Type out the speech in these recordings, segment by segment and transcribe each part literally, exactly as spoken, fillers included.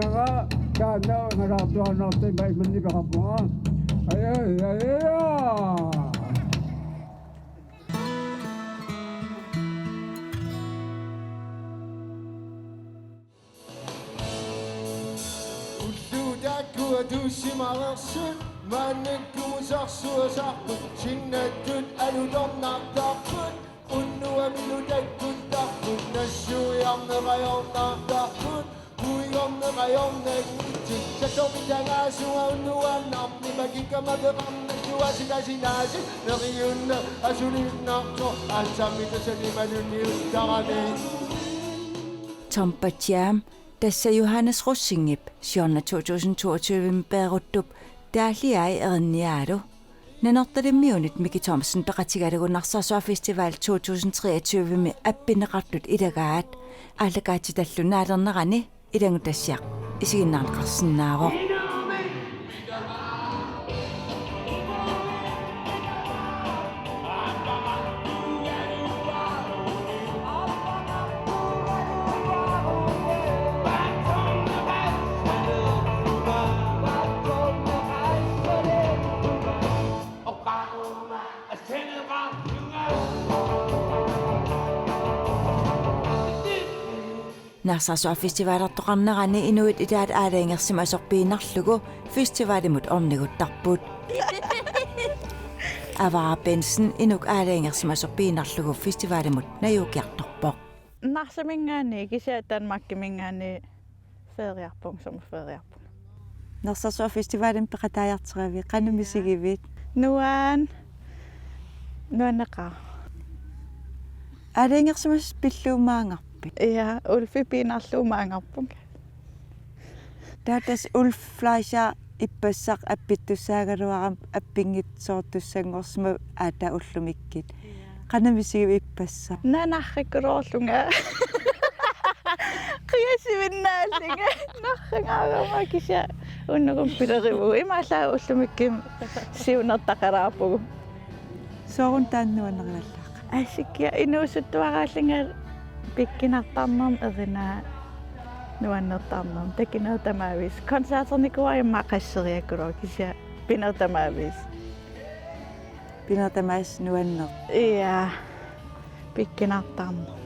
Taannaga, taanna angalaartuaannartumik imannak peqarpunga. Aja, aja, aja. Ullut taakku atuussimareersut, maannakkumut sarsuasaarput, sinnattut alutornartarput, unnuamilu takkuttarput, nassuiarneq ajornartarput, puigorneq ajornanngitsut, satormitangaasunga unnuaannarmi, makikkama peqarnassuasi tasinaasi, neriunna asuliinnartoq, aatsaammi tassani malunniuttarami. Tom Batiam, tassa Johannes Rosingip siorna to tusind toogtyve-mi peeruttup taalliai erinniaalu. Nanortalimmiunit Miki Thomsen peqatigalugu Narsarsuaq Festival to tusind treogtyve-mi appinneqartut ilagaat, aallakaatitallu naalernerani ilanngutassiaq isiginnaarneqarsinnaavoq. Narsarsuaq festivalertoqarnerani inuit ilaat aalajangersimasoq piinnarlugu festivalimut orniguttarput. Avara Bentzen inuk aalajangersimasoq piinnarlugu festivalimut najuukkiartorpoq. Narsaminngaanniit kisianni Danmarkiminngaanniit feriarpunga, sommerferiarpunga. Narsarsuaq festivalimi peqataajarteravit, qanoq misigivit? Nuan-, nuanneqaaq. Aalajangersimasut pillugu maangarpit? Ja, Ulfi piinnarlugu maangarpunga. Taava tassa Ulf Fleischer ippassaq appittussaagaluarami appinngitsoortussanngorsimavoq aatsaat ullumikkut. Ja. Qanoq misigivit ippassaq? Naa, narrikkuloorlunga. Qiassivinnaallunga. Narrangaarama kisianni unnugumik pilerivugut. Imaallaat ullumikkut siunertaqalaarpugut. Sooruna taanna nuannarivallaaqaaq? Assikkiaq inuusuttuaraallunga pikkunartarnermik erinaa nuannertarnermik takuneq tamaaviisa. Koncerternikuuara immaqa qasseriakkulooq kisianni pineq tamaaviisa. Pineq tamaasa nuanneq. Ja. Pikkunartarneq.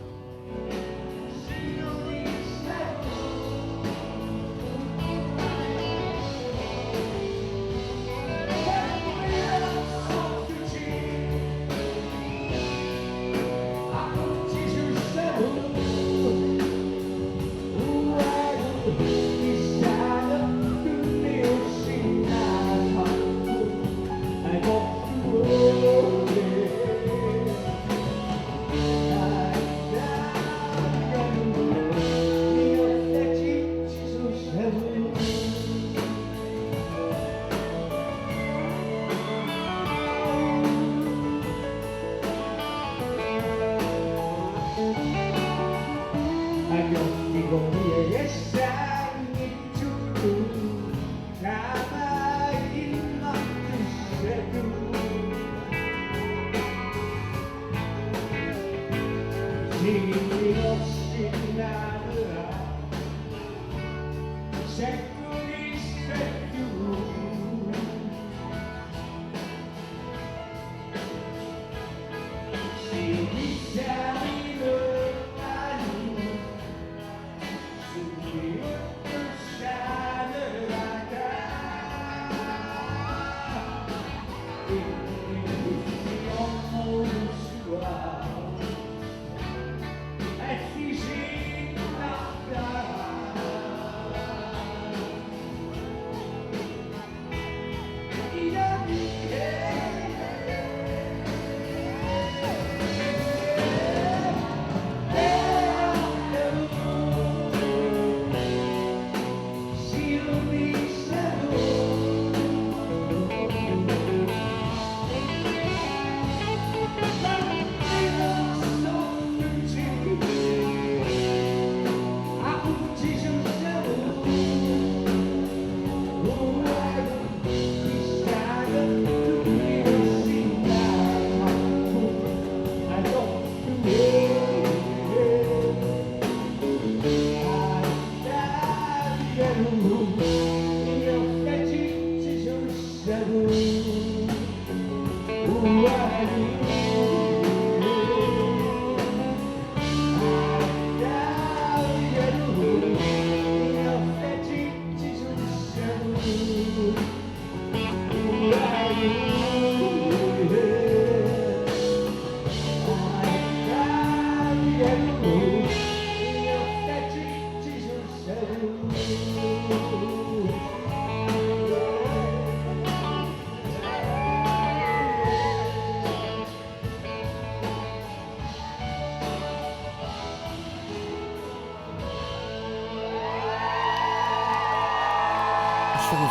Allugu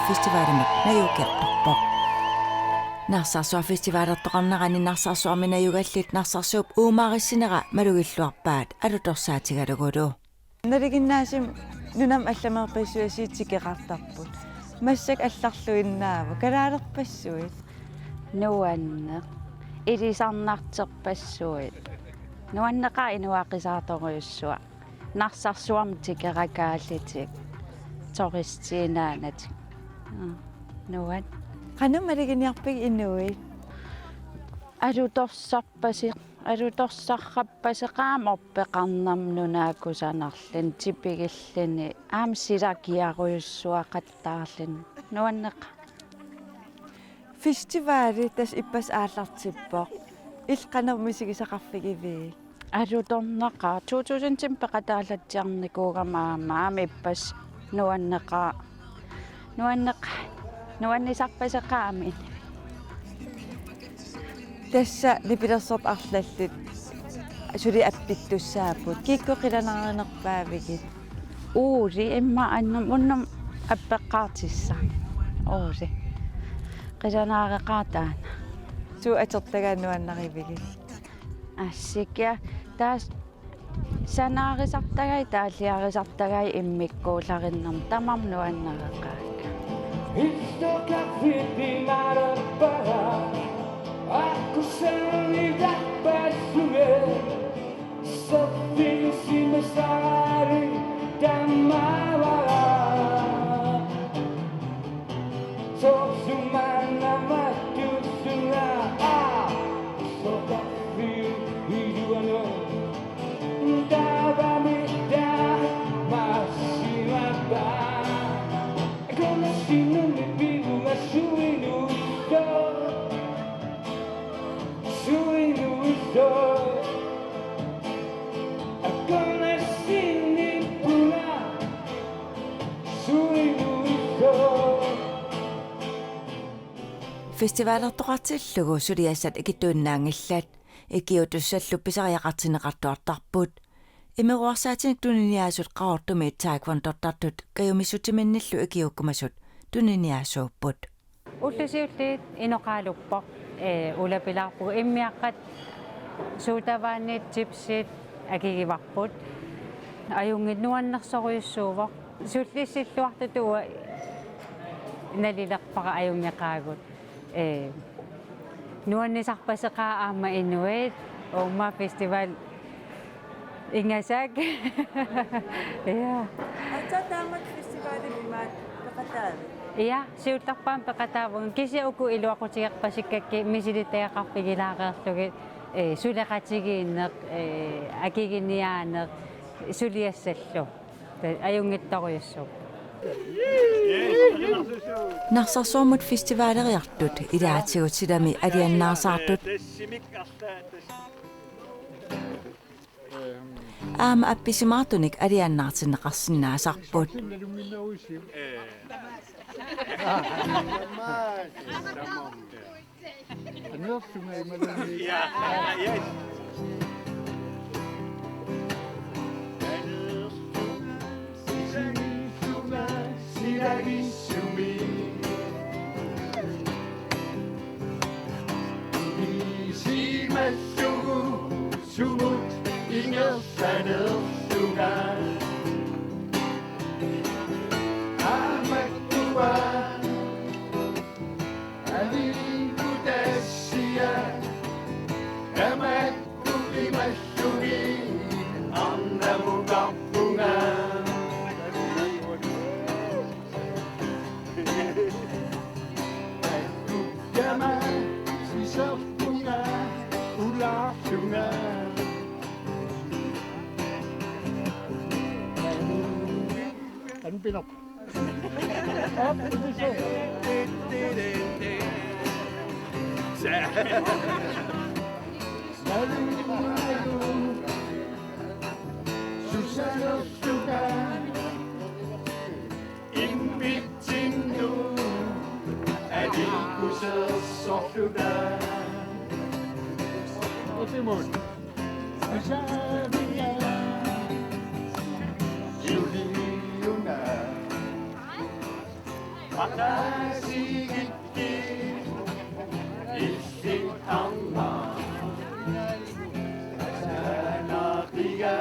festivalimut najuukkiartorpoq. Narsarsuaq festivalertoqarnerani Narsarsuarmi najugallit Narsarsuup uumaarissinera malugilluarpaat alutorsaatigalugulu. Nalinginnaasumik nunamut allameerpassuit tikeqartarput. Massakkut allarluinnaavoq, kalaalerpassuit. Nuanneq. Ilisarnarterpassuit. Nuanneqaaq inuaqisaartorujussuaq. Narsarsuarmut tikerakaallutik. Turistiinnaanatik. Mm. Nuann. Qanoq maluginiarpigit inuit? Alutorsarpasi-, alutorsarrappaseqaat aamma orpeqarnermut nunaa kusanarluni, tipigilluni, aamma silakiarujussuaqattaarluni. Nuanneqaaq. Festivali tassa ippassaq aallartippoq. Illit qanoq misigisaqarfigivigit? Alutornaqaaq, to tusind peqataalatsiarnikuugama aamma, aamma ippassaq nuanneqaaq. Nuanneq-, nuannisarpaseqaat aamma. Tassa nipilersortut arlallit suli appittussaapput. Kikkut qilanaarinerpaavigit? Uuli immaqa annam unnum appeqqaartissaq. Uuli. Qilanaareqaaq taanna. Suut atortagaat nuannarivigit? Assigia taas sanaarisartagai, taalliarisartagai immikkuullarinnermut tamarmik nuannareqaakka. Festivalertoqartillugu suliassat ikittuinnaanngillat, ikiuutussallu pisariaqartinneqartuartarput. Imeruersaatinik tuniniaasut Qaqortumi taekwondortartut kajumissutiminnillu ikiuukkumasut tuniniaasuupput. Ullut siulliit inoqaaluppoq, ee, ulapilaarpugut, immiaqqat sodavandit, chipsit akigivarput. Ajunngitsoq, nuannersorujussuuvoq. Sullissilluartutut uanga nalilerpara ajunngeqaagut. Ee, nuannisarpaseqaat aamma inuit, uuma festival ingasak. Ja. Aatsaat taamatut festivalimi imaat peqataavit? Ja, siullerpaamik peqataavunga. Kisianni uku iluaqutigerpasikkakkit misilittagaqarfigilaareerlugit, ee, suleqatigiinneq, ee, akiginiaaneq, suliassallu. Ajunngitsorujussuuvoq. Narsarsuarmut festivaleriartut ilaatigut silami alianaasaartut aamma appisimaartunik alianaartinneqarsinnaasarput. Ja, ja. Sumut ingerlanersunga. Aamma tuaa. Aninkutassia. Aamma Pinop. Op, det er sjovt. Susanne Stubbe. Immitsinu aliikkusersorluta. Utimut. Asavia. Juliuna. Maqaasigikki. Illit arnaq. Asanaqiga.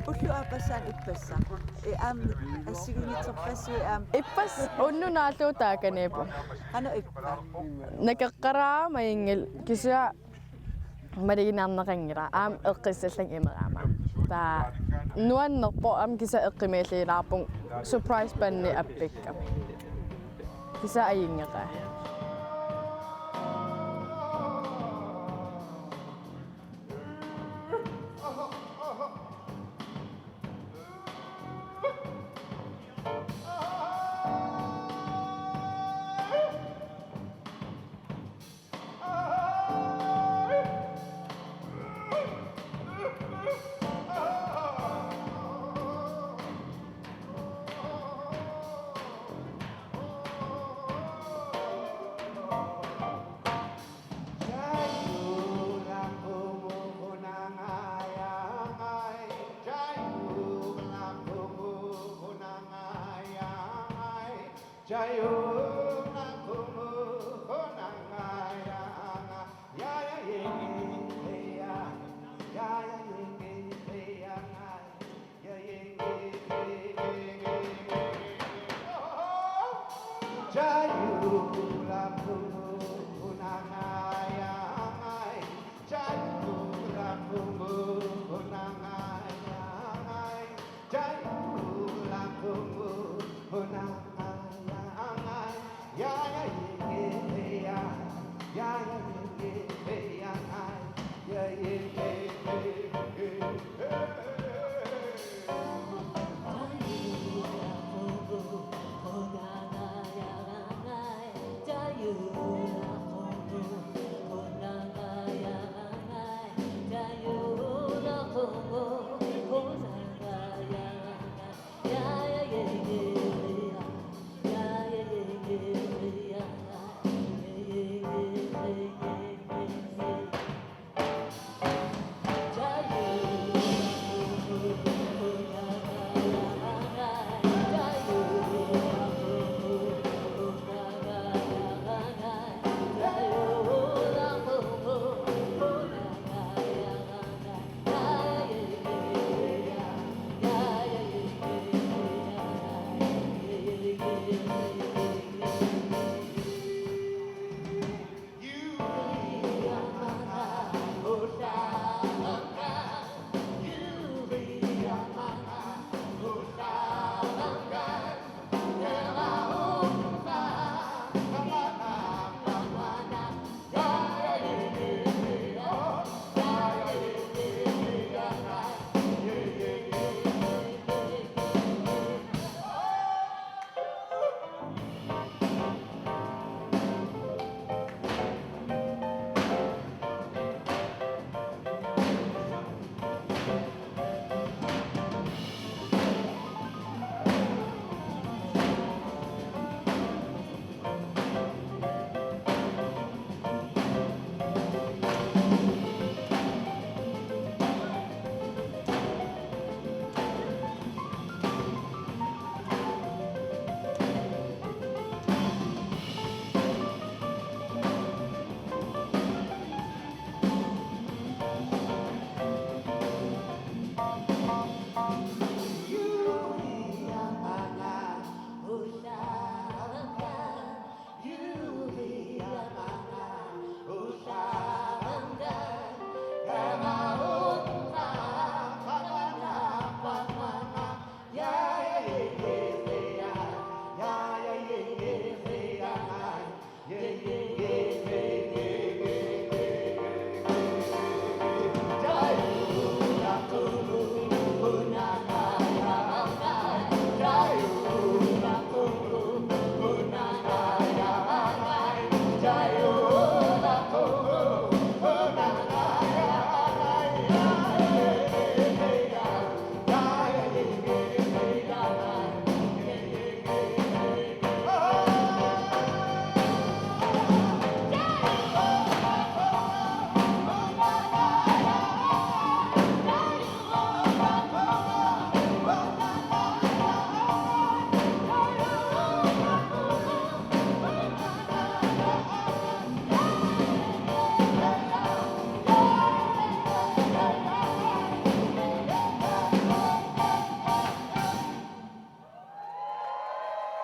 Ulloq aappassaani ippassaq. Ee, aamma assigiinngitsorpassuit aamma. Ippassaq unnuk naallugu taakaniippoq. Qanoq ippa? Nakeqqaraa majinngilara kisianni malugineqanngilaq aamma eqqissallanngilara aamma. Taava nuannerpoq aamma kisianni eqqumiilliilaarpunga surprise bandi appikkami. Kisianni ajunngeqaara.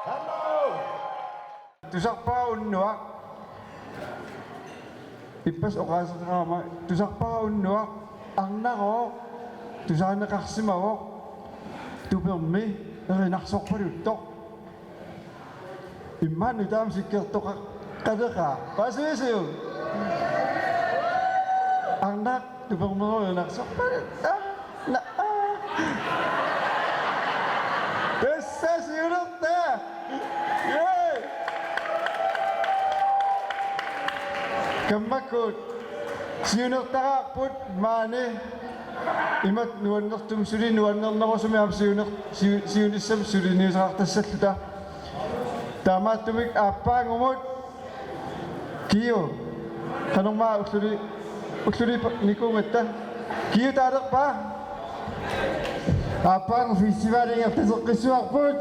Hallo! Tusarpara unnuaq. Ippassaq oqaaseqarama tusarpara unnuaq arnarooq tusaaneqarsimavoq tupermi erinarsorpaluttoq. Immaqa nutaamik sikkertoqaqaleqaaq. Paasivisiuk? Arnaq tupermeruinarsorpaat. Aa, na, aa. Tassa siunertaa. Yay! Kammakkut siunertaraarput maani imatut nuannertumik suli nuannernerusumik aamma siuner-, siu-, siunissami suliniuteqartassalluta. Taamaattumik aappaagumut Kiu. Qanormaa ulluli-, ulluli pa-, nikuugatta. Kiu taalerpaa? Aappaagu festivali ingerlateqqissavarput.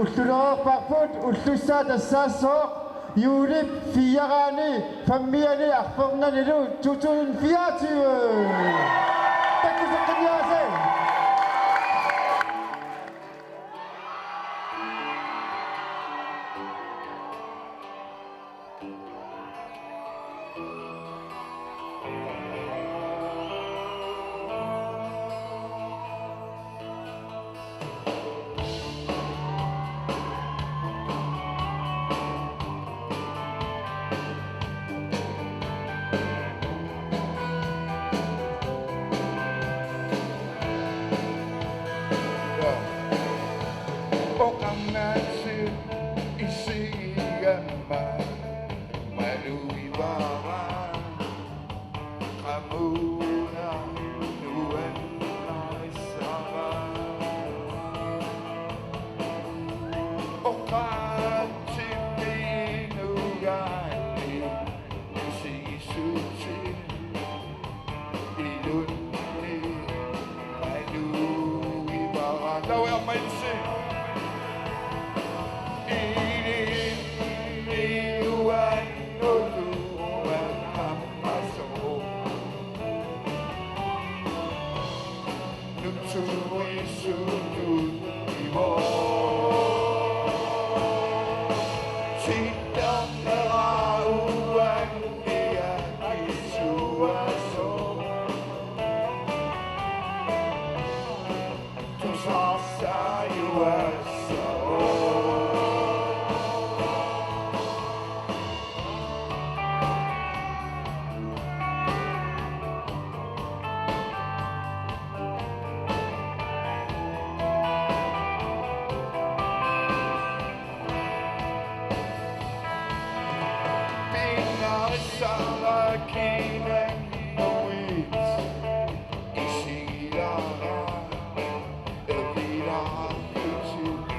Ullulereerparput ullussaa tassaassooq juulip fireani femmiani arfernanilu to tusind fireogtyve. Takkuseqqinniaritsi. Oqarnaatsip isigigama maluivara qamuuna nuannarisara. Oqaatsip inugaanni isigissutsit ilunni maluivara. Lauer Mensi. Ilinni uannut uanga ammasoq. Nutsuisuutut ivo. Sittarnera uangia isuasoq. Tusarsajuassaaq. Pingarisara kinanguit isigilara evilaarlutik.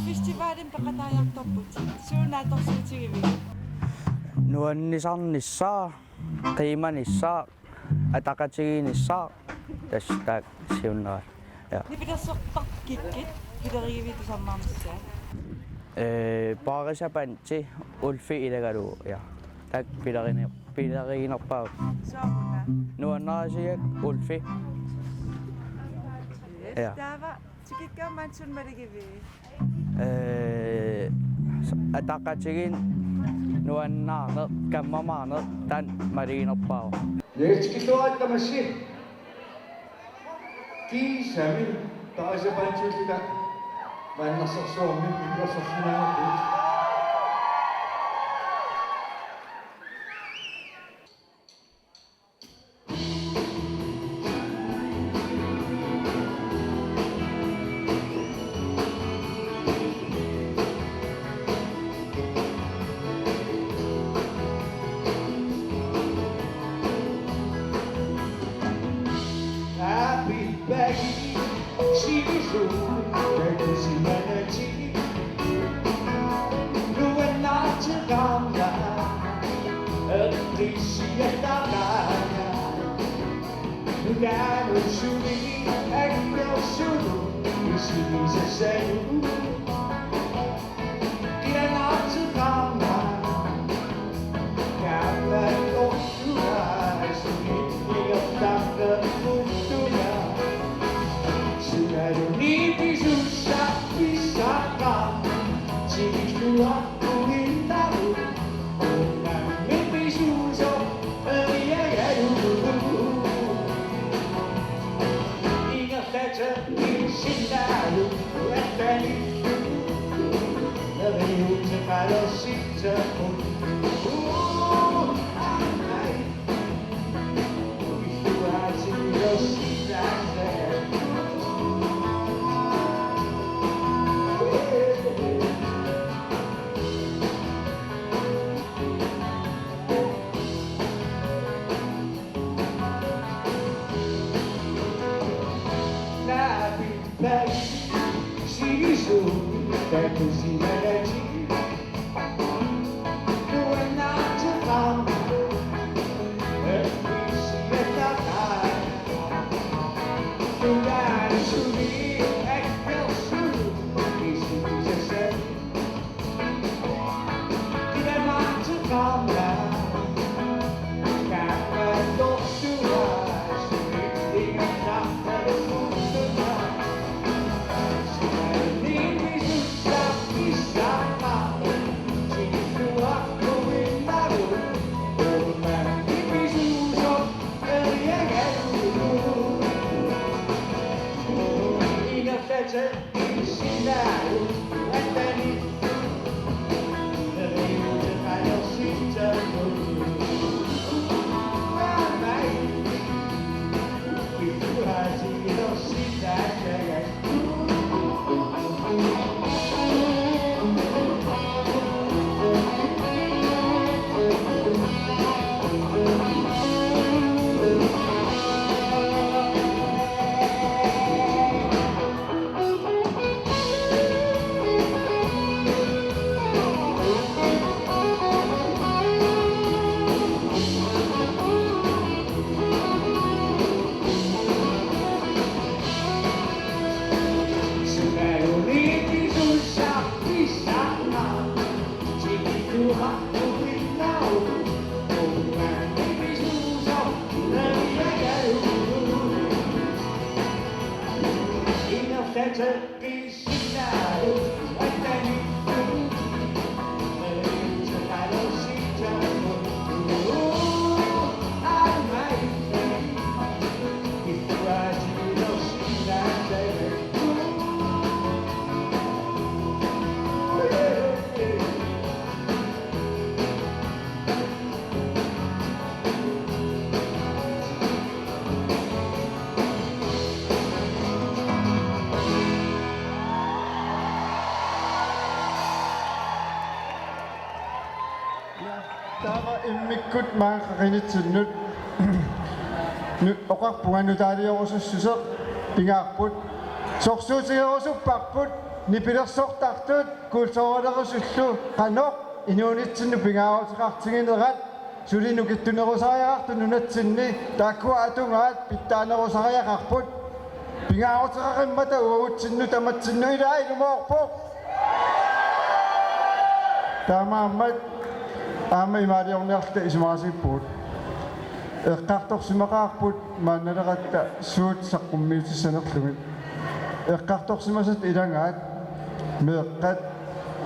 Festivalimi peqataajartorputit. Suut naatsorsuutigivigit? Nuannisarnissaat, qiimanissaat, ataqatigiinnissaat, tassa taakku siunnerat. Ja. Nipilersortarfigikkit, pilerigivigit tusarnaarnissaa? Ee, Paarisa Pantsi, Ulfi ilagalugu, ja. Taakku pilerine-, pileriginerpaavut. Sooruna? Nuannarisigakku Ulfi. Yes, ja. Taava tikikkaangama suna malugiviuk? Ee, s-, ataqatigiinneq, nuannaarneq, kammamaarneq, taanna maluginerpaavoq. Yes, tikilluarit tamassi. Kiisami Paarisa Pansiulluta Maannarsorsuarmi illersorsinnaanerput. Happy birthday, Sivisu, Simanati, Luenna Chikanda, Eklisiatana, Lugano Sumi, Ekyo Sulu, Isivisa Sayu, Taava immikkut maani qaqinitsinnut. Nu-, oqarpunga nutaaliorusussuseq pingaarput. Sorsuutigerusupparput. Nipilersortartut kulturerusullu qanoq inuunitsinnut pingaaruteqartiginerat suli nukittunerusariaqartut nunatsinni taakkua atugaat pitsaanerusariaqarput. Pingaaruteqaqimmata uagutsinnut tamatsinnut ilaa ilumoorpoq. Taamaammat aamma imaaliorniarluta isumaqatigiippugut. Eqqartorsimaqaarput maannaleratta suut saqqummiutissanerlugit. Eqqartorsimasat ilagaat meeqqat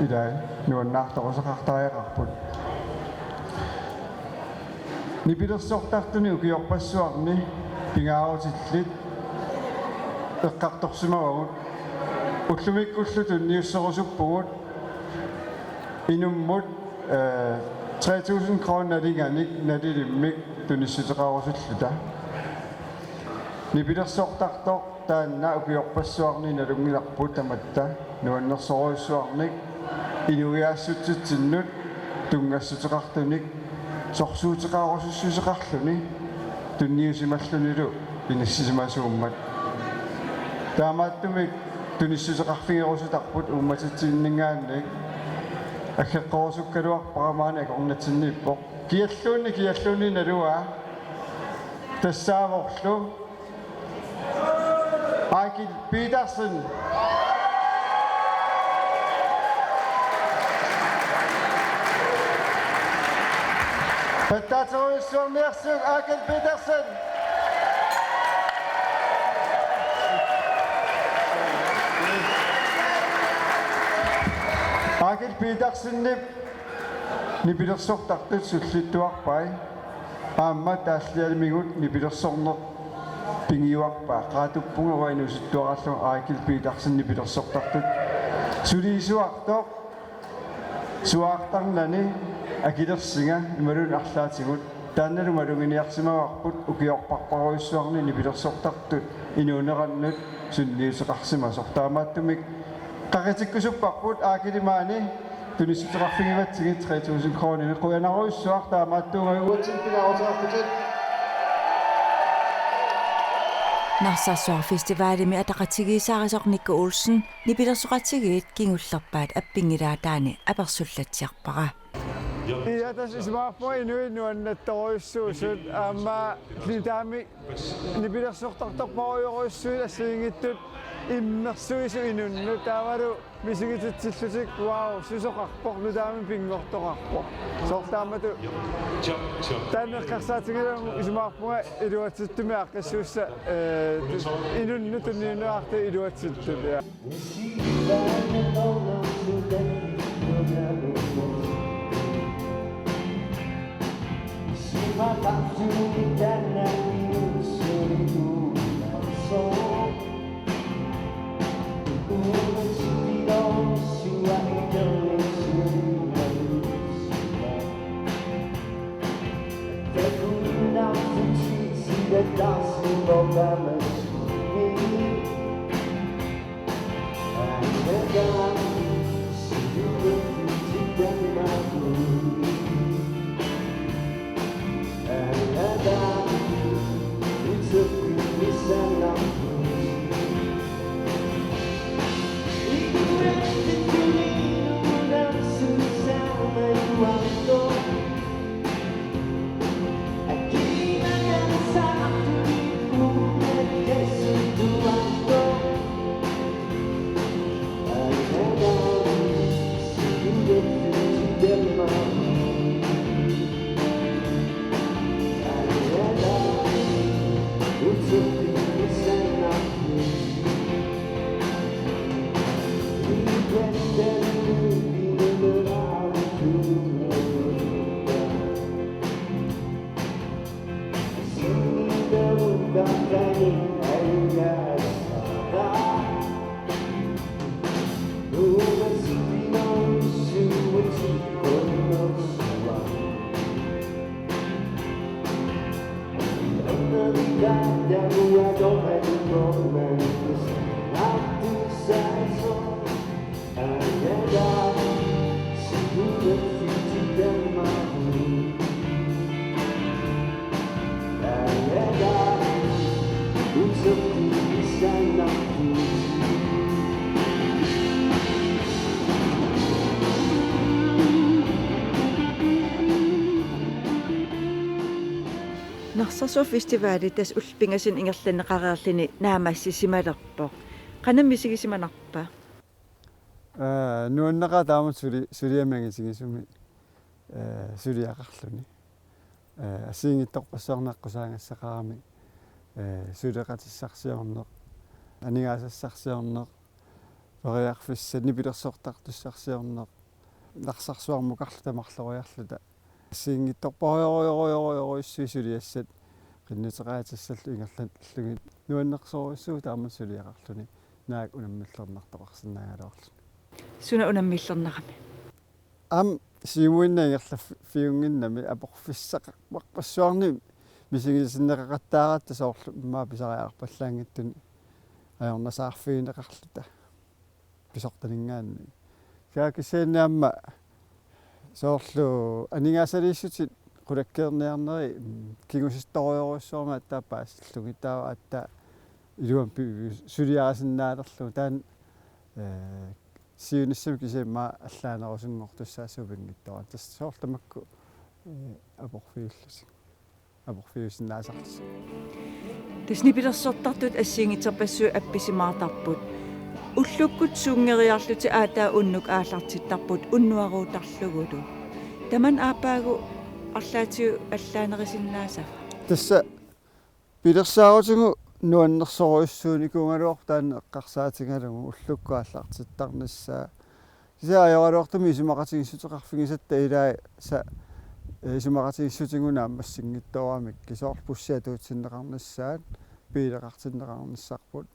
ilai nuannaartorusaqartariaqarput. Nipilersortartuni ukiorpassuarni pingaarutillit eqqartorsimavagut. Ullumikkullu tunniusserusuppugut inummut, eh, tre tusind kroner nalinganik nalilimmik tunissuteqarusulluta. Nipilersortartoq taanna ukiorpassuarni nalunngilarput tamatta nuannersorujussuarnik inuiaassutsitsinnut tunngassuteqartunik sorsuuteqarusussuseqarluni tunniusimallunilu inissisimasuummat. Taamaattumik tunissuteqarfigerusutarput uummatitsinnit aamma aggeqqorusukkaluarpara maani akornatsinniippoq. Kialluunniit, kialluunniit naluaa. Tassaavorlu Eigil Petersen. Pattaaterujussuarniarsuugut Eigil Petersen. Eigil Petersenip nipilersortartut sullittuarpai. Aamma taallialimigut nipilersorneq pigiuarpaa. Qaatuppunga uanga inuusuttuaraallunga Eigil Petersen nipilersortartut suliisuartoq. Suaartarnani akilersinga imaluunniit arlaatigut. Taannalu maluginiarsimavarput ukiorparparujussuarni nipilersortartut inuunerannut sunniuteqarsimasoq. Taamaattumik qaqetikkusupparput Eigilip maani tunissuteqarfigivatsigit tre tusind kroninik. Qujanarujussuaq taamaattuungajuatsin pingaaruteqarputit. Narsarsuaq Festivalimi ataqatigiissaarisoq Nikke Olsen nipilersoqatigiit kingullerpaat appinngilaa taanna apersullatsiarpara. Ja, tassa isumaqarpunga inuit nuannattorujussuusut aamma nutaamik nipilersortartorpassuarujussuit assigiinngitsut immersuisut inunnut taavalu misigititsillutik, wow, susoqarpoq, nutaamik pinngortoqarpoq. Soorlu taamatut taanna eqqarsaatigilaarlugu isumaqarpunga iluatsittumik aaqqissuussaq, eh, inunnut tunniunneqartut iluatsittut, ja. Narsarsuaq Festivali tassa ullut pingasut ingerlanneqareerluni naammassisimalerpoq. Qanoq misigisimanarpa? Aa, nuanneqaaq taamatut suli-, suliami angitigisumik, ee, suliaqarluni. Ee, assigiinngitsorpassuarnik aqqusaagassaqarami, ee, suleqatissarsiorneq, aningaasassarsiorneq, periarfissat nipilersortartussarsiorneq, narsarsuarmukarluta marloriarluta. Assigiinngitsorpassuarujorujorujorujussuit suliassat qinnuteqaatissallu ingerlallugit nuannersorujussuuvoq taamatut suliaqarluni naak unammillernartoqarsinnaagaluarluni. Suna unammillernarami? Aamma siumuinnaq ingerlaffiunnginnami aporfissaqarparpassuarnik misigisinneqaqattaaratta soorlu immaqa pisariaqarpallaanngitsuni ajornasaarfigineqarluta pisortaninngaanniit. Kisianni aamma soorlu aningaasaliissutit qulakkeerniarneri, mm, kingusittorujorujussuarmik aatsaat paasillugit taava aatsaat iluamik pi-, suliarisinnaalerlugu taanna, ee, siunissami kisianni aamma allaanerusunngortussaassuugut pinngitsoorani. Tassa soorlu tamakku, ee, aporfiullutik. Aporfiusinnaasarlutik. Tassa nipilersortartut assigiinngitsorpassuit appisimaartarput. Ullukkut suunngeriarlutik aatsaat unnuk aallartittarput unnuaruutarlugulu. Tamanna aappaagu arlaatigut allaanerisinnaassava? Tassa pilersaarutigut nuannersorujussuunikuugaluarpoq taanna eqqarsaatigalugu ullukkut aallartittarnissaa. Kisianni ajoraluartumik isumaqatigiissuteqarfigisatta ilaasa, ee, isumaqatigiissutigut naammassinngitsooramikkit soorlu bussit atuutsinneqarnissaat, biileqartinneqarnissarput,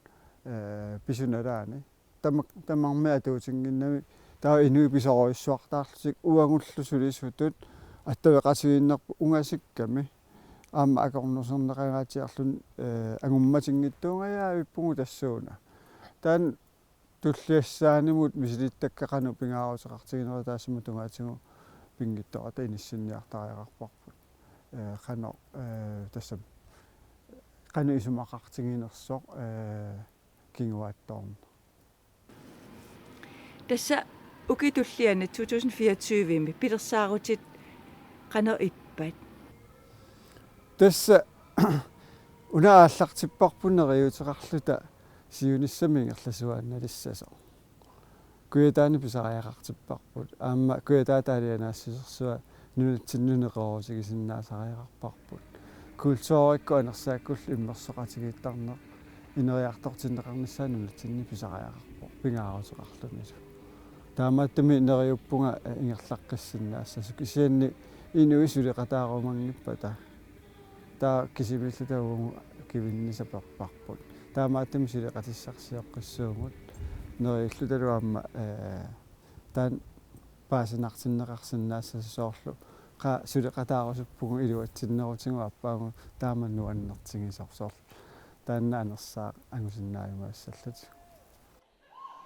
ee, pisunalaani. Tamak-, tamarmik atuutinnginnamik taava inuit pisorujussuartaarlutik uagullu sulisutut attaveqatigiinnerput ungasikkami aamma akornuserneqangaatsiarluni, ee, angummatinngitsuungajaavippugut tassuuna. Taanna tulliassaanimut misilittakka qanoq pingaaruteqartiginerit taassuma tungaatigut pinngitsoorata inissinniartariaqarparput. Ee, qanoq, ee, tassami qanoq isumaqartiginersoq, ee, kinguaattoorneq. Tassa ukiup tulliani to tusind fireogtyve-mi pilersaarutit qanoq ippat? Tassa una aallartipparput neriuuteqarluta siunissami ingerlasuaannalissasoq. Kujataani pisariaqartipparput. Aamma Kujataata aalajangiissisorsua nunatsinnut neqeroorutigisinnaasariaqarparput. Kulturikkut anersaakkullu immersoqatigiittarneq ineriartortinneqarnissaa nunatsinni pisariaqarpoq pingaaruteqarlunilu. Taamaattumik neriuppunga, eh, ingerlaqqissinnaassasoq kisianni inuit suleqataarumanngippata. Taava kisimiilluta uagut kivinnissaq peerparput. Taamaattumik suleqatissarsioqqissuugut. Neriullutalu aamma, ee, taanna paasinartinneqarsinnaassasoq soorlu. Qaa suleqataarusuppugut iluatsinnerutigut aappaagu taama nuannertigisoq soorlu. Taanna anersaaq angusinnaajumaassallutik.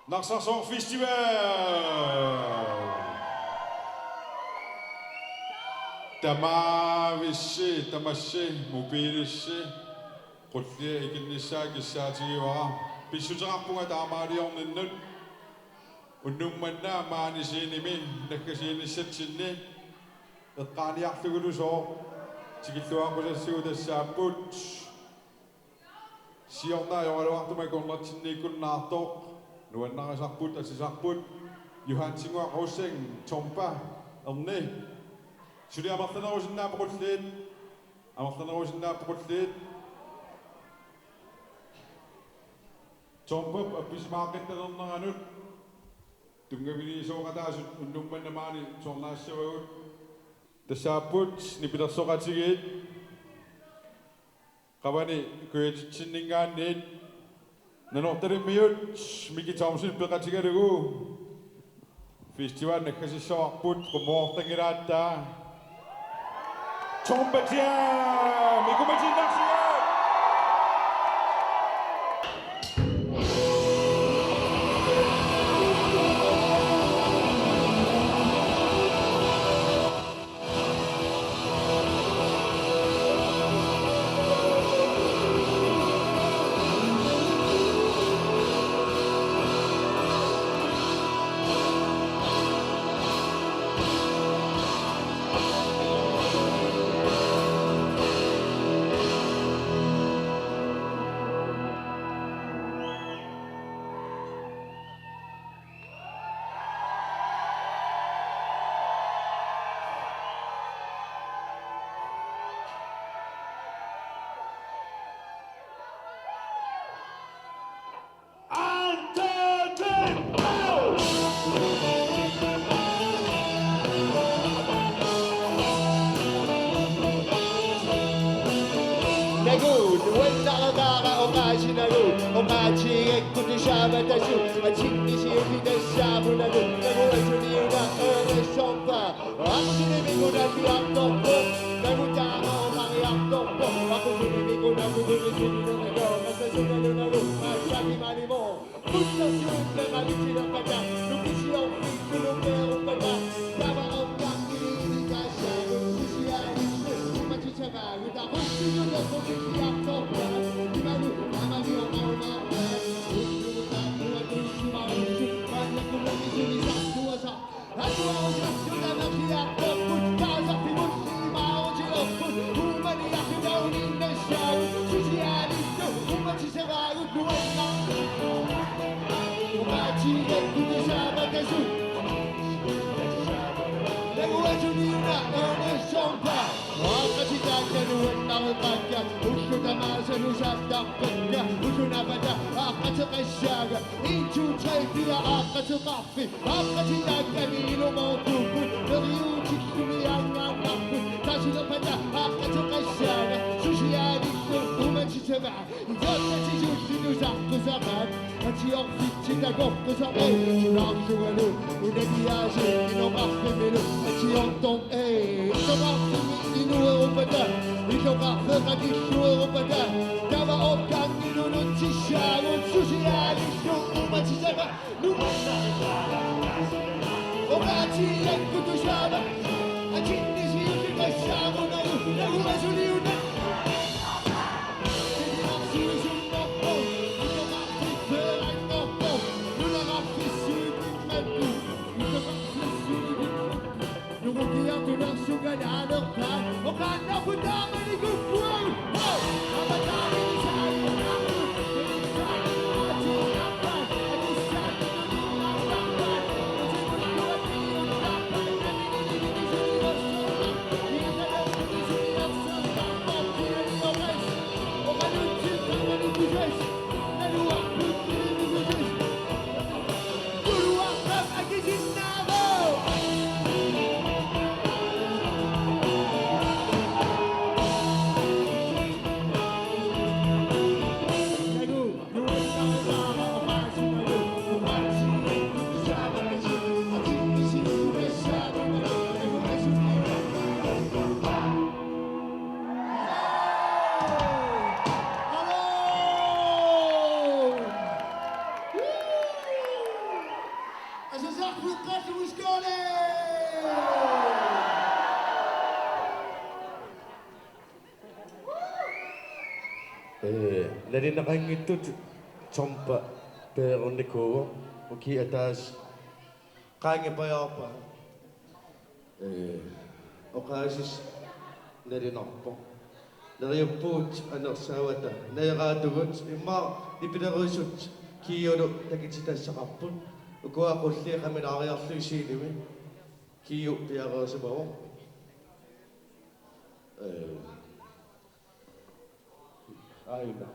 Narsarsuaq Festival. Tamaavissi, tamassi, mobilissi, qullia ikinnissaa kissaatigivara. Pissuteqarpunga taamaaliorninnut. Unnuk manna maani scenemi naggasiinissatsinni eqqaaniarlugulu sooq tikilluaqqusassigu tassaapput. Siorna ajoraluartumik akornatsinniikkunnaartoq, nuannarisarput, atisarput, Johansinnguaq Rosing, Tompa, Erni. Suli amerlanerusinnaapput qulliit, amerlanerusinnaapput qulliit. Tompap appisimaaqqittalerneranut, tunngaviliisooqataasut unnuk manna maani soornaassavagut. Tassaapput nipilersoqatigiit. Qavani kujatitsinninngaanniit Nanortalimmiut Miki Thomsen peqatigalugu festival naggasissavarput qummoortanngilaatta. Tompa Jam ikumatiinnarsiuk. Oqaatigalugu tusaavataasoq, atinni siullitassaavoq nalunagu, asuniuna Ernest Sompa. Aaqqissuussiviup nalliartorpoq, nalunagu taama oqariartorpoq, aaqqissuussiviup nalliartorpoq, nalunagu, nalunagu, nalunagu, nalunagu, nalunagu, Aaqqateqassaagut, en, to, tre, fire, aaqqateqarfik. Aaqqateqarfik, ilumoortuupput, neriuutillumi aanngaannarput, tasilerpata aaqqateqassaagut, susiaalillu umatitama, isortatisullilu saqqusaqaat, atiorfitsi takoqqusaqaat, sunaarsugalu, unagiaasi, inoqarfimmilu, atiortor, ee, inoqarfimmi, inuerupata, inoqarfeqakilluerupata, tava oqqanngilunut tissaagut, susiaalillu umatitama, Ee, nalineqanngitsut Tompa peerunikuuvoq, ukiup ataaseq qaangiupajaarpaa. Ee, oqaasissaq nalinarpoq. Neriuppugut anersaavata, najeraatigut, immaqa nipilersuut Kiiulu takutitassaqarput. Ukua qulliit qamilaareerlugit scenemi. Kiiu piareersimavoq. Ee, aina.